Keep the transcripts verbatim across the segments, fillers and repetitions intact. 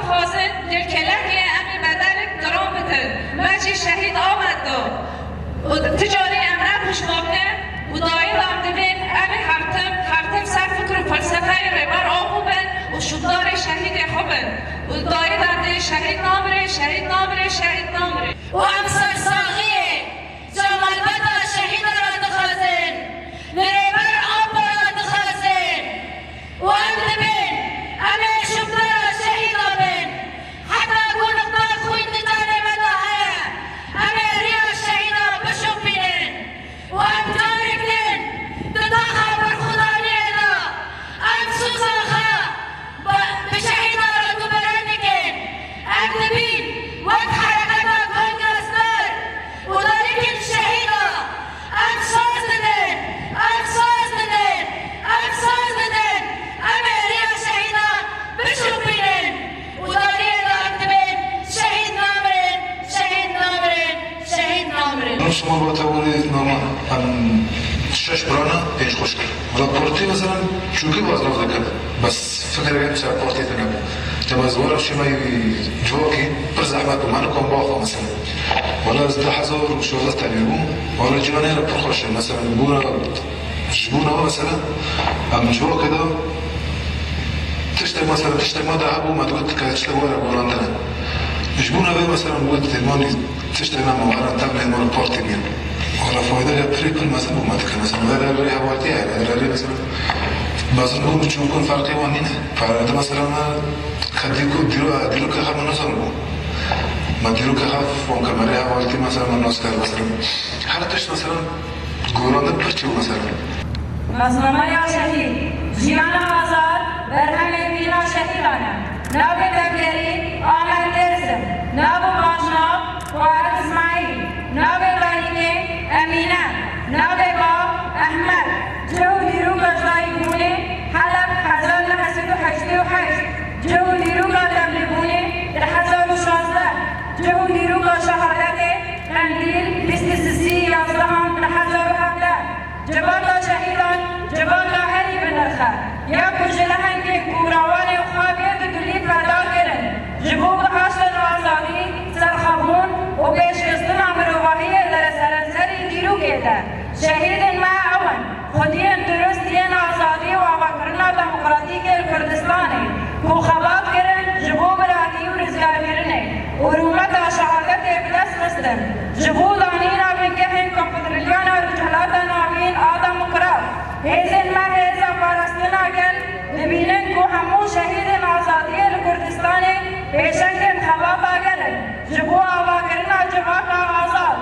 Dixwazin li kelekê em ê bedelek giran bidin. Me jî şehîd Amed da. Û ti carî em ne piştvan ne û dayê de em dibên em ê her tim, her tim ser fikir û felsefeyê Rêber Apo bin û şûndarê şehîdê xwe bin. Û dayê de em dê şehîd namire, şehîd namire, şehîd namire. Û em sersaxiyê Cemalbeta şehîda re dixwazin, li Rêber Apo re dixwazin. Û em dibên, em ê şûnda re şehîda bin. Heta ku niqta xwîn di canê me de heye, em ê riya şehîda bişopînin. Û em carek din di taxa berxwedaniyê de em soza xwe bi, bi şehîda re guhdarî dikin. Em dibîn wek hereketa Gongre Star û dayikên şehîda em soz didin, em soz didin, em soz didin. Em ê riya şehîda bişopînin û dariyê de em dibên şehîd namirin, şehîd namirin, şehîd namirin. Şima bate were nama em şeş birana, pênc xwişk. Wala partî mesela çûkî baz nav dikin. Bes fikirê em ser partî tine. Dema ez were şima civakî pir zehmet bû. Mani kom baxwe mesela. Wala ez du hezar û şazdeh tevî bûm. Wala ciwanê re pir xweş e. Mesela bûra Ji bo nava mesela, em civakê de tiştek mesela, tiştek me de hebû, me digot ke tiştek were gorandine. Ji bo navê mesela, me got, "Têmanî tiştek ne me were, tevlê me re partî bîn." Wala fayda ya pirê pir mezin bû me dike. Mesela, vera rê hevaltî heye, vera rê mesela, mezin bû, çûkun ferqê wan nîne. Ferqê de mesela, me ke dîku-, dîro-, dîrokê xwe me nizan bû. Me dîrokê xwe fon ke me rê hevaltî mesela, me nas kir mesela. Her tişt mesela, Gorandin pir çi bû mesela? Nasnameya şehîd, jiyana azad, berhemên mîna şehîdan e. Navê tevgerî Amed Dêrsim, nav û pajnav Fuad Îsmaîl, navê dayikê Emîne, navê bav Ehmed, cih û dîroka ji dayikbûnê Heleb hezar neh sed û heştê û heşt, cih û dîroka tevlîbûnê du hezar û şazdeh, cih û dîroka şehadetê Qendîl bîst û sisî yazdehan du hezar û hevdeh. Civaka şehîdan civaka herî bi nirx e. Ya ku ji lehengên kûrawanê û xabiyê dudilî feda kirin, ji bo gihaştin azadî, serxwebûn û pêşxistina mirovahiyê li seranserî dîrokê de. Şehîdên me ew in, xwediyên durust yên azadî û avakirina demokratîk ê li Kurdistanê, ku xebat kirin ji bo biratî û rizgarkirinê û rûmeta şehadetê bi dest xistin, ji bo danîna bingehên Konfederaliyana Rojhilata Navîn a demokrat. Hêzên me hêza parastina gel dibînin ku hemû şehîdên azadiyê li Kurdistanê pêşengên xebata gel in ji bo avakirina civaka azad.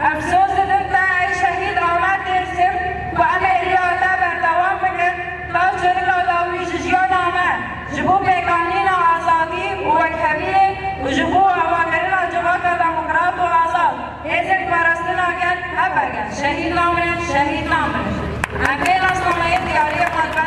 Em soz didin te ey şehîd Amed Dêrsim ku em ê riya te berdewam bikin ta çirika dawî ji jiyana me, ji bo pêkanîna azadî û wekheviyê û ji bo avakirina civaka demokrat û azad. Hêzên parastina gel hebe gel. Şehîd namirin, şehîd namirin. Em vê nasnameyê diyariyê xwe li ber